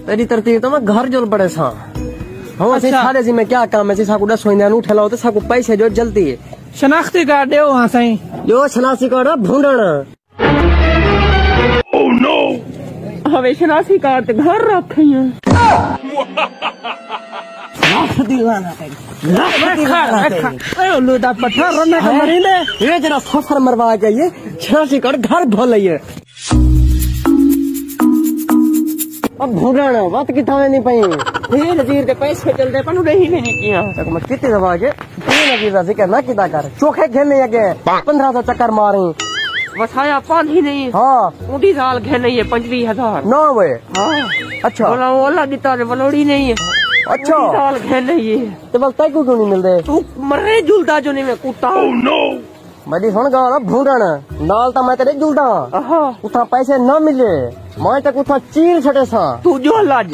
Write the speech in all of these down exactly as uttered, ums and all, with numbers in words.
تیݙی ترتیب تاں میں گھر جل پڑے ساں۔ ہاں، اسی اچھا۔ سارے ذمہ کیا کام ہے؟ اسی ساکو ݙسو، ایندے انوٹھے لاؤ تے ساکو پیسے جو جلدی ہے۔ شناختی کارڈ ݙیو ہاں سائیں۔ جو شناختی کارڈ آ بھونڈݨ۔ ہوے شناختی کارڈ تے گھر رکھ آئی ہاں۔ لکھ دی لعنت ہے، لکھ دی لعنت ہے۔ اے الو دا پٹھا رنا کا ہیں؟ مریندے۔ اے جڑا سفر مروا کے آئیے، شناختی کارڈ گھر بھل آئیے۔ اب بھونڈݨ، وت کتھاں ویندی پئی؟ بے نظیر دے پیسے چلدے پن، ݙیہی ویندی پیاں۔ تک میں کتی دفعہ آکھے، بے نظیر دا ذکر نہ کیتا کر۔ چوکھے گھن اڳے پندرہ سو چکر ماریں۔ وسایا پاندھی نہیں۔ ہاں۔ اونڈی زال گھن آئی ہے پنجویہہ ہزار۔ نہ ہوئے۔ ہاں۔ اچھا۔ بھلا او اللہ ݙتا تے ولوڑی نہیں ہے۔ اچھا۔ اونڈی زال گھن آئی ہے۔ تے ول تیکوں کیوں نہیں ملدے؟ توں مرے جلدا جو نہیں میں کتا۔ میݙی سݨ ڳالھ، بھونڈݨ نال تاں میں تیݙے جلدا ہاں۔ آہا۔ اتھاں پیسے نہ ملے، میں تیکوں اتھاں چیر چھڈے ساں۔ توں جو لڄ۔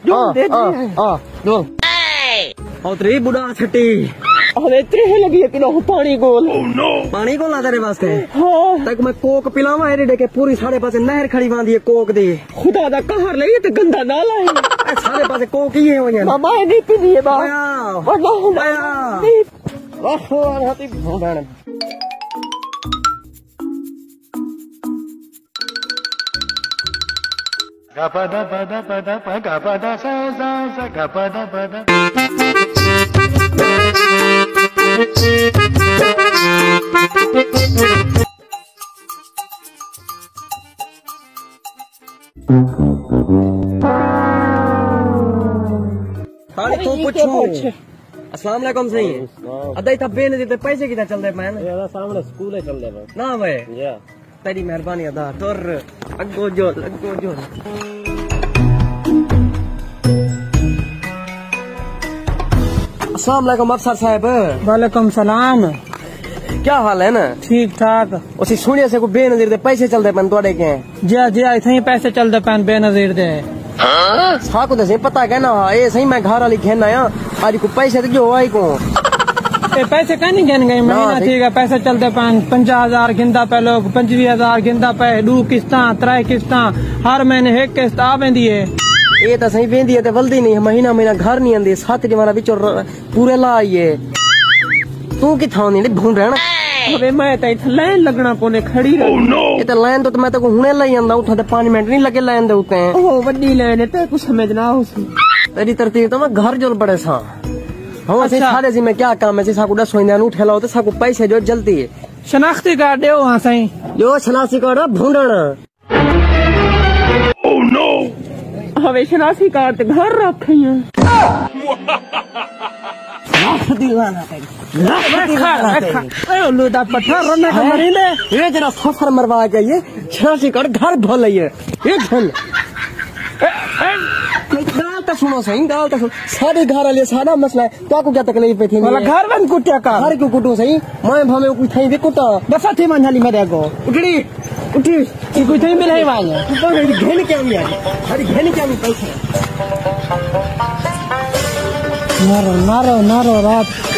جو ہاں، دے ہاں، دے۔ ہاں، جو۔ او تری بڑا چھٹی۔ ارے تریہہ لڳی ہے کلو پاݨی ڳول۔ پاݨی ڳول آ تیݙے واسطے؟ ہاں۔ تیکوں میں کوک پلاواں، ایݙے ݙے کے پوری ساݙے پاسے نہر کھڑی واندی ہے کوک دی۔ خدا دا قہر لئی تے گندا نالا ہے۔ اے ساݙے پاسے کوک ہی ہے ہوئے۔ بابا، اے نہیں پیندی ہے با۔ آیا۔ بابا، آیا۔ نہیں۔ واہ، واہ، ہاں تے بھونڈݨ۔ ہاں، توں پچھو۔ السلام علیکم سائیں۔ وعلیکم السلام۔ ادا اتھاں بے نظیر دے پیسے کتھاں چلدے پئے؟ اے ادا سامݨے سکول چلدے پئے۔ نہ وے۔ جی ہاں۔ تیݙی مہربانی ادا، ٹر، اڳوں جل، اڳوں جل۔ السلام علیکم افسر صاحب۔ وعلیکم السلام۔ کیا حال ہے نا؟ ٹھیک ٹھاک۔ اسی سُݨیا سے کوئی بے نظیر دے پیسے چلدے پن تہاݙے کیں؟ جی، جی، اتھیں ہی پیسے چلدے پن بے نظیر دے۔ ساکوں تے سہی پتہ کائنا ہا، اے سہی میں گھر والی گھن آیا، اڄ کوئی پیسے تے جو آئی کوں۔ اے پیسے کائنی گھن ڳئی، نہ، مہینہ صحیح۔ تھی ڳیا، پیسے چلدے پن، پنجاہ ہزار گھندا پئے لوک، پنجویہہ ہزار گھندا پئے، ݙو قسطاں، ترائے قسطاں، ہر مہینے ہک قسط آ ویندی ہے۔ اے تاں سہی ویندی ہے تے ولدی نہیں، مہینہ مہینہ گھر نہیں آندی، ست ݙیہاڑاں وچوں ر-، پورے لا آئی ہے۔ توں کتھاں آندی بھونڈݨ؟ ابے میں تاں اتھاں لائن لڳݨا پوندے کھڑی رہ۔ اے تاں لائن توں میں تیکوں ہݨے لئی آندا، اتھاں تے پنج منٹ نہیں لڳے لائن دے اتے۔ او وݙی لائن ہے، تیکوں سمجھ نہ آسی۔ تیݙی ترتیب تاں میں گھر جل پڑے ساں۔ ہاں، اسی اچھا۔ سارے ذمہ کیا کام ہے، اسی ساکوں ݙسو، ایندے انوٹھے لاؤ تے ساکوں پیسے جو جلدی ہے۔ شناختی کارڈ ݙیو ہاں سائیں۔ جو شناختی کارڈ آ بھونڈݨ۔ ابے شناختی کارڈ تے گھر رکھ آئی ہاں۔ لکھ دی لعنت ہے، لکھ دی لعنت ہے۔ اے الو دا پٹھا رنا کا ہیں؟ مریندے۔ اے جڑا سفر مروا کے آئیے، شناختی کارڈ گھر بھل آئیے۔ اے گھن۔ ڳالھ تاں سُݨو سائیں، ڳالھ تاں سُݨو۔ ساݙے گھر والے ساݙا مسئلہ ہے، تہاکوں کیا تکلیف پئی تھیندی ہے؟ بھلا گھر ونڄ کٹیا کر۔ گھر کیوں کٹوں سائیں؟ میں بھاویں کوئی تھئیں وی کٹاں۔ بس اتھی ونڄ ہلی میݙے اڳوں۔ اٹھڑی، اٹھی۔ کوئی تھئیں وی نہیں ونڄ۔ پر میݙی گھن کیا وی ہے؟ ساری گھن کیا وی پئی ہے؟ نہ رو، نہ رو، نہ رو رات۔